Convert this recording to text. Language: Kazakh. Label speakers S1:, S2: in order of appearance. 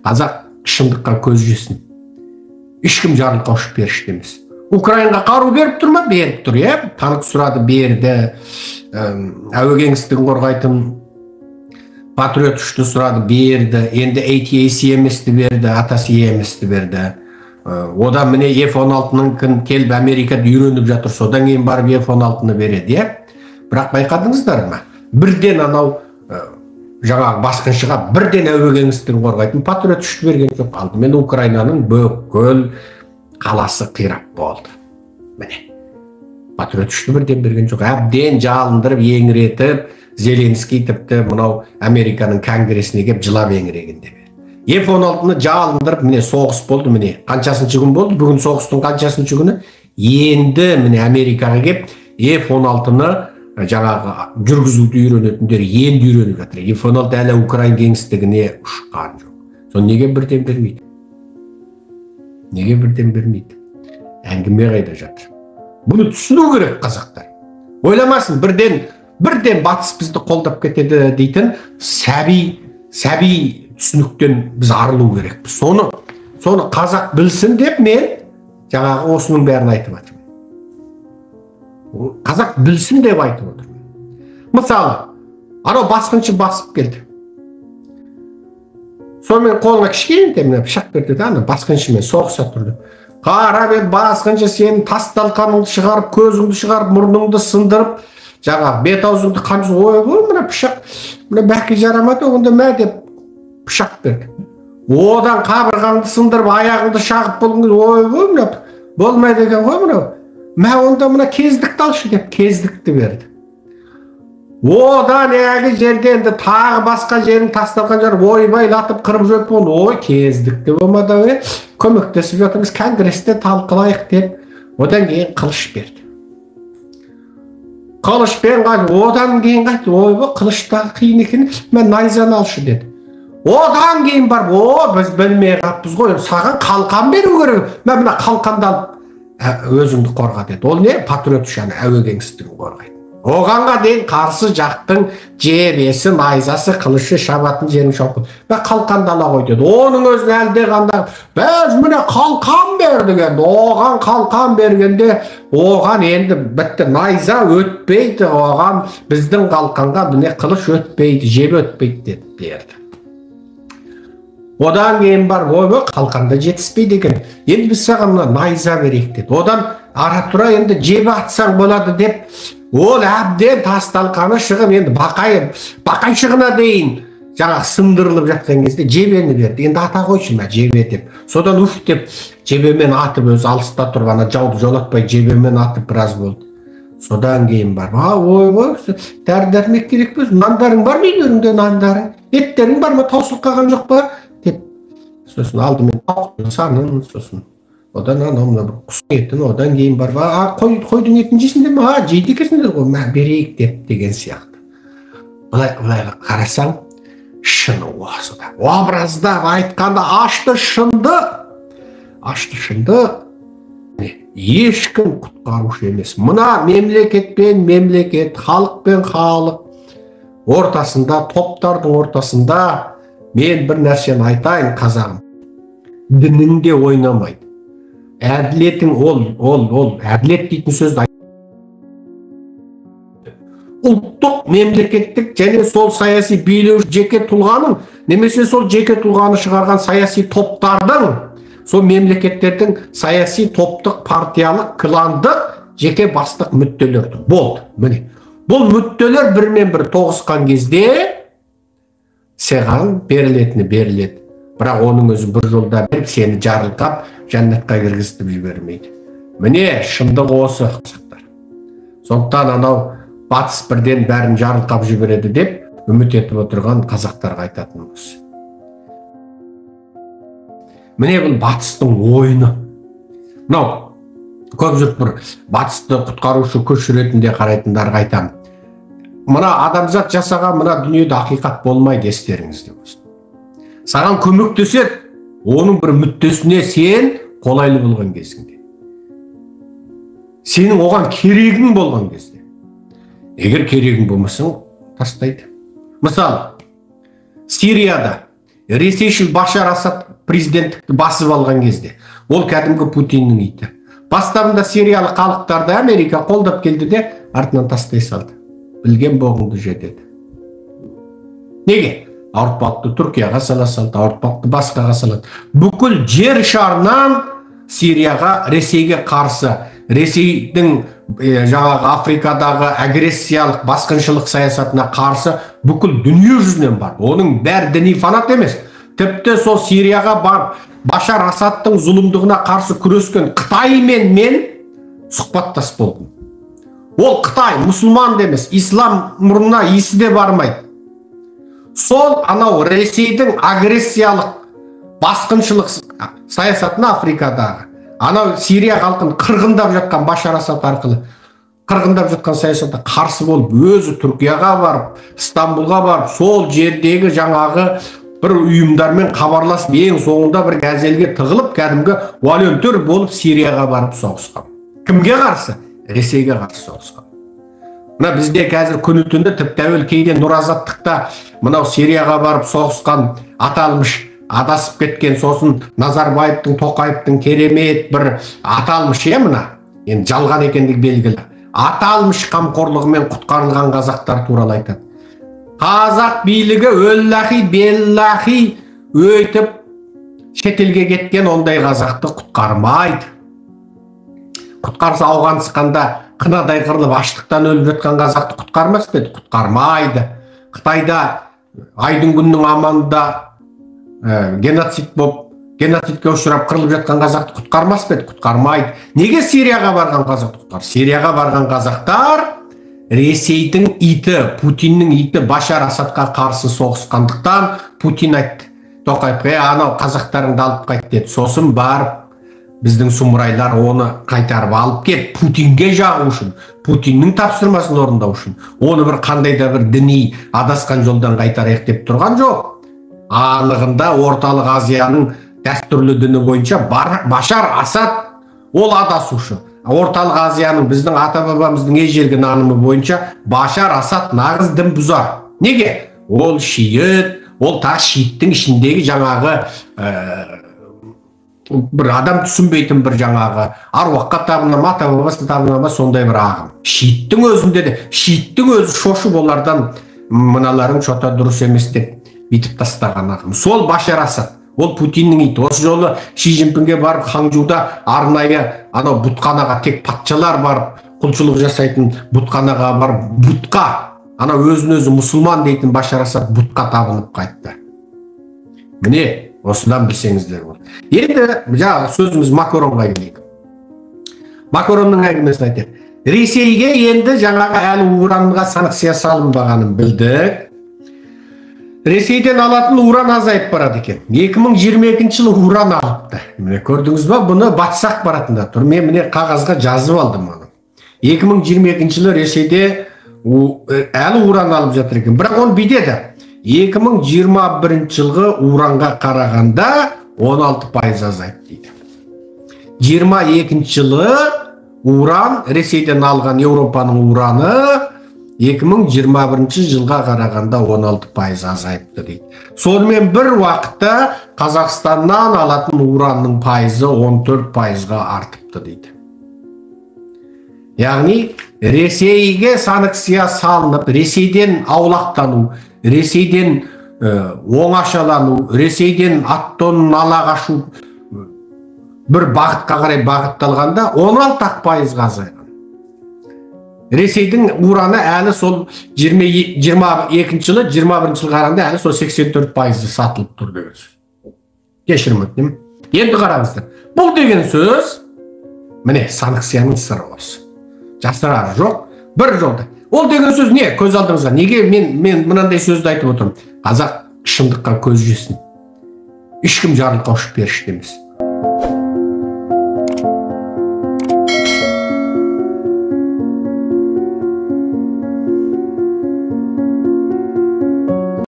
S1: Қазақ шындыққа көз жесін. Ешкім жарылқаушы періште емес. Украинаға қару беріп тұр ма? Беріп тұр, иә. Танк сұрады, берді. Әуе кеңістігін қорғайтын Патриот 3-ті сұрады, берді. Енді ATACMS-ті берді, ATACMS-ті берді. Одан міне F-16-ның келіп Америкада үйреніп жатыр, содан кейін барып F-16-ны береді, иә. Бірақ байқадыңыздар ма? Бірден анау жаңағы басқыншыға бірден әуе кеңістігін қорғайтын Патриот 3-ті берген жоқ. Алдымен Украинаның бүкіл қаласы қирап болды. Міне. Патриот 3-ті бірден берген жоқ. Әбден жалындырып, еңіретіп, Зеленский тіпті мынау Американың конгресіне келіп жылап еңірегенде. F-16-ны жалындырып, міне соғыс болды, міне. Қаншасыншы күн болды? Бүгін соғыстың қаншасыншы күні? Енді міне Америкаға келіп F-16-ны жаңағы жүргізуді үйренетіндер енді үйреніп жатыр. F-16 әлі Украин кеңістігіне ұшқан жоқ. Соны неге бірден бермейді? Неге бірден бермейді? Әңгіме қайда жатыр? Бұны түсіну керек қазақтар. Ойламасын, бірден батыс бізді қолдап кетеді дейтін сәби түсініктен біз арылу керекпіз. Соны қазақ білсін деп мен жаңағы осының бәрін айтып жатырмын. Қазақ білсін деп айтып отырмын. Мысалы, анау басқыншы басып келді. Сонымен қолына кішкентай мына пышақ берді де, ана басқыншымен соғыса тұрды. Қарап еді, басқыншы сенің тас талқаныңды шығарып, көзіңді шығарып, мұрныңды сындырып, жаңағы бет аузыңды қан жүз, ойбой, мына пышақ, мына бәкі жарамады, онда мә деп пышақ берді. Одан қабырғаңды сындырып, аяғыңды шағып болған кезде, ойбой, мына болмайды екен ғой мынау. Мә онда мына кездікті алшы деп кездікті берді. Одан әлгі жерде енді тағы басқа жерін тасталған жер ойбайлатып қырып жойып болды. Ой, кездікті болмады, көмектесіп жатырмыз, конгресте талқылайық деп. Одан кейін қылыш берді. Қылышпен қайтты, одан кейін қайтты, ойбай, қылыш тағы қиын екен, мен найзаны алшы деді. Одан кейін барып, о, біз білмей қалыппыз ғой, саған қалқан беру керек, мен мына қалқанды алып өзіңді қорға деді. Ол не? Патриот ұшаны, әуе кеңістігін қорғайды. Оғанға дейін қарсы жақтың жебесі, найзасы, қылышы шабатын жерін шауып, мә қалқанды ала қой деді. Оның өзін әлде қандай, біз міне қалқан бердік енді. Оған қалқан бергенде, оған енді бітті, найза өтпейді, оған біздің қалқанға міне қылыш өтпейді, жебе өтпейді деді, берді. Одан кейін барып, ойбай, қалқанда жетіспейді екен. Енді біз саған мына найза берейік деді. Одан ара тұра енді жебе атсаң болады деп, ол әбден тас талқаны шығып, енді бақайшығына дейін жаңағы сындырылып жатқан кезде жебені берді. Енді ата қойшы мә жебе деп. Содан уф деп жебемен атып, өзі алыста тұрып, ана жауды жолатпай жебемен атып біраз болды. Содан кейін барып, а ойбай, дәрі-дәрмек керек пе? Нандарың бар ма үйлеріңде, нандарың? Еттерің бар ма, таусылып қалған жоқ па? Деп. Сосын алдымен тауықтың санын, сосын одан анау мына бір құстың етін, одан кейін барып, а қойдың етін жейсіңдер ме? А, жейді екенсіңдер ғой, мә берейік деп деген сияқты. Былай қарасаң, шыны осы да. Образдап айтқанда ашты шындық. Ашты шындық. Ешкім құтқарушы емес. Мына мемлекет пен мемлекет, халық пен халық ортасында, топтардың ортасында мен бір нәрсені айтайын, қазағым. Дінің де ойнамайды. Әділетің ол әділет дейтін сөзді ұлттық, мемлекеттік және сол саяси билеуші жеке тұлғаның немесе сол жеке тұлғаны шығарған саяси топтардың, сол мемлекеттердің саяси топтық, партиялық, кландық, жеке бастық мүдделерді болды. Міне, бұл мүдделер бірімен бірі тоғысқан кезде саған берілетіні беріледі. Бірақ оның өзі бір жолда беріп, сені жарылқап, жәннатқа кіргізіп жібермейді. Міне, шындық осы, қазақтар. Сондықтан анау батыс бірден бәрін жарылқап жібереді деп үміт етіп отырған қазақтарға айтатыным осы. Міне, бұл батыстың ойыны. Мынау көп жұрт бір батысты құтқарушы күш ретінде қарайтындарға айтамын. Мына адамзат жасаған мына дүниеде ақиқат болмайды, естеріңізде болсын. Саған көмектеседі, оның бір мүддесіне сен қолайлы болған кезіңде. Сенің оған керегің болған кезде. Егер керегің болмасаң, тастайды. Мысалы, Сирияда Ресейшіл Башар Асад президенттікті басып алған кезде, ол кәдімгі Путиннің иті. Бастарында сириялық халықтарды Америка қолдап келді де, артынан тастай салды. Білген боғыңды же деді. Неге? Ауыртпалықты Түркияға сала салды, ауыртпалықты басқаға салады. Бүкіл жер шарынан Сирияға, Ресейге қарсы, Ресейдің жаңағы Африкадағы агрессиялық басқыншылық саясатына қарсы бүкіл дүние жүзінен бар. Оның бәрі діни фанат емес. Тіпті сол Сирияға барып, Башар Асадтың зұлымдығына қарсы күрескен Қытаймен мен сұхбаттас болдым. Ол Қытай мұсылман да емес, ислам мұрнына иісі де бармайды. Сол анау Ресейдің агрессиялық басқыншылық саясатына Африкадағы, анау Сирия халқын қырғындап жатқан Башар Асад арқылы қырғындап жатқан саясатына қарсы болып, өзі Түркияға барып, Стамбулға барып, сол жердегі жаңағы бір ұйымдармен хабарласып, ең соңында бір газельге тығылып, кәдімгі волонтер болып Сирияға барып соғысқан. Кімге қарсы? Ресейге қарсы соғысқан. Мына бізде қазір күні түнді тіпті әуел кейде Нұразаттықта мынау Сирияға барып соғысқан аталмыш адасып кеткен, сосын Назарбаевтың, Тоқаевтың керемет бір аталмыш, мына енді жалған екендігі белгілі, аталмыш қамқорлығымен құтқарылған қазақтар туралы айтады. Қазақ билігі өллахи беллахи өйтіп шетелге кеткен ондай қазақты құтқармайды. Құтқарса Ауғанстанда қынадай қырылып аштықтан өліп жатқан қазақты құтқармас па еді? Құтқармайды. Қытайда айдың күннің аманында геноцид болып, геноцидке ұшырап қырылып жатқан қазақты құтқармас па еді? Құтқармайды. Неге Сирияға барған қазақты құтқар? Сирияға барған қазақтар Ресейдің иті, Путиннің иті Башар Асадқа қарсы соғысқандықтан Путин айтты Тоқаевқа, анау қазақтарыңды алып қайт деді. Сосын барып біздің сұмырайлар оны қайтарып алып кеп, Путинге жағу үшін, Путиннің тапсырмасын орындау үшін, оны бір қандай да бір діни адасқан жолдан қайтарайық деп тұрған жоқ. Анығында Орталық Азияның дәстүрлі діні бойынша Башар Асад ол адасушы. Орталық Азияның біздің ата-бабамыздың ежелгі нанымы бойынша Башар Асад нағыз дін бұзар. Неге? Ол шиит, ол тағы шииттің ішіндегі жаңағы бір адам түсінбейтін бір жаңағы аруаққа табына ма, ата-бабасына табына ма, сондай бір ағым. Шииттің өзінде де, шииттің өзі шошып олардан мыналарың шота дұрыс емес деп бүйтіп тастаған ағым. Сол Башар Асад, ол Путиннің иті. Осы жолы Ши Цзиньпинге барып Ханчжоуда арнайы анау бұтханаға тек патшалар барып құлшылық жасайтын бұтханаға барып бұтқа, анау өзін өзі мұсылман дейтін Башар Асад бұтқа табынып қайтты. Міне осыдан білсеңіздер болады. Енді жаңағы сөзіміз Макронға келейік. Макронның әңгімесін айтайық. Ресейге енді жаңағы әлі уранға санкция салынбағанын білдік. Ресейден алатын уран азайып барады екен. 2022 жылы уран алыпты. Міне көрдіңіз ба, бұны батыс ақпаратында тұр. Мен міне қағазға жазып алдым оны. 2022 жылы Ресейде әлі уран алып жатыр екен. Бірақ оны бүйтеді. 2021 жылғы уранға қарағанда 16% азайып дейді. 22 жылы уран, Ресейден алған Еуропаның ураны 2021 жылға қарағанда 16% азайыпты дейді. Сонымен бір уақытта Қазақстаннан алатын уранның пайызы 14%-ға артыпты дейді. Яғни Ресейге санкция салынып, Ресейден аулақтану, Ресейден оңашалану, Ресейден ат-тонын ала қашу бір бағытқа қарай бағытталғанда 16%-ға азайған. Ресейдің ураны әлі сол 22 жылы, 21 жылға қарағанда әлі сол 84% сатылып тұр деген сөз. Кешірім өтінемін. Енді қараңыздар. Бұл деген сөз, міне санкцияның сыры осы. Жасырары жоқ, бір жолда. Ол деген сөз не? Көз алдыңызға. Неге мен мынандай сөзді айтып отырмын? Қазақ шындыққа көз жесін. Ешкім жарылқаушы періште емес.